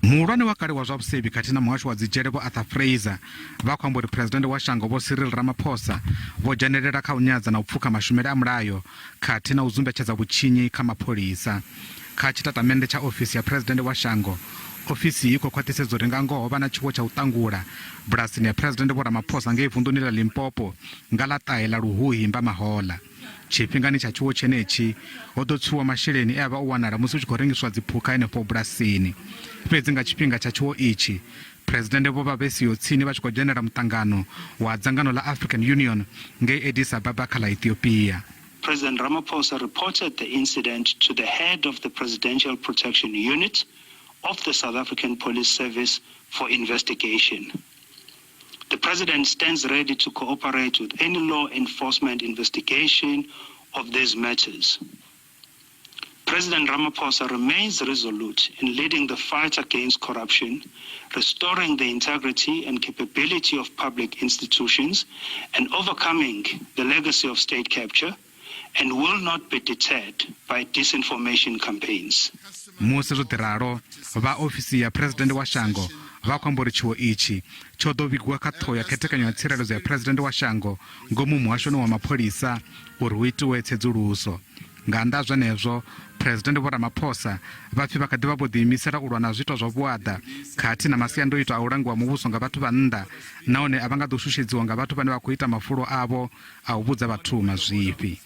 Muhulwane wa kale wa zwa vhusevhi khathihi na muhasho wa dzidzhele Vho Arthur Fraser vha khou amba uri Phresidennde wa shango Vho Cyril Ramaphosa vho dzhenelela kha u nyadza na u pfukha mashumele a mulayo khathihi na u dzumbetshedza vhutshinyi kha mapholisa. Kha tshitatamennde tsha ofisi ya Phresidennde wa shango, ofisi i khou khwaṱhisedza uri nga ngoho ho vha na tshiwo tsha u ṱangula bulasini ya Phresidennde Vho Ramaphosa ngei vunḓuni ḽa Limpopo nga ḽa ṱahe ḽa Luhuhi Mbamahoḽa. Tshifhingani tsha tshiwo tshenetshi, ho ḓo tswiwa masheleni e a vha o wanala musi hu tshi khou rengiswa dziphukha henefho bulasini. Fhedzi nga tshifhinga tsha tshiwo itshi, Phresidennde vho vha vhe siho tsini vha tshi khou dzhenela muṱangano wa dzangano ḽa African Union ngei Addis Ababa kha ḽa Ethiopia. President Ramaphosa reported the incident to the head of the Presidential Protection Unit of the South African Police Service for investigation. The president stands ready to cooperate with any law enforcement investigation of these matters. President Ramaphosa remains resolute in leading the fight against corruption, restoring the integrity and capability of public institutions, and overcoming the legacy of state capture, and will not be deterred by disinformation campaigns. Musi zwo ḓi ralo, vha ofisi ya Phresidennde wa shango vha khou amba uri tshiwo itshi tsho ḓo vhigiwa kha ṱhoho ya khethekanyo ya tsireledzo ya Phresidennde wa shango ngomu muhashoni wa mapholisa uri hu itiwe tsedzuluso. Nga nnḓa ha zwenezwo, Phresidennde Vho Ramaphosa vha pfi vha kha ḓi vha vho ḓiimisela u lwa na zwiito zwa vhuaḓa khathihi na masiandoitwa a u langiwa muvhuso nga vhathu vha nnḓa nahone a vha nga ḓo shushedziwa nga vhathu vhane vha khou ita mafulo avho a u vhudza vhathu mazwifhi.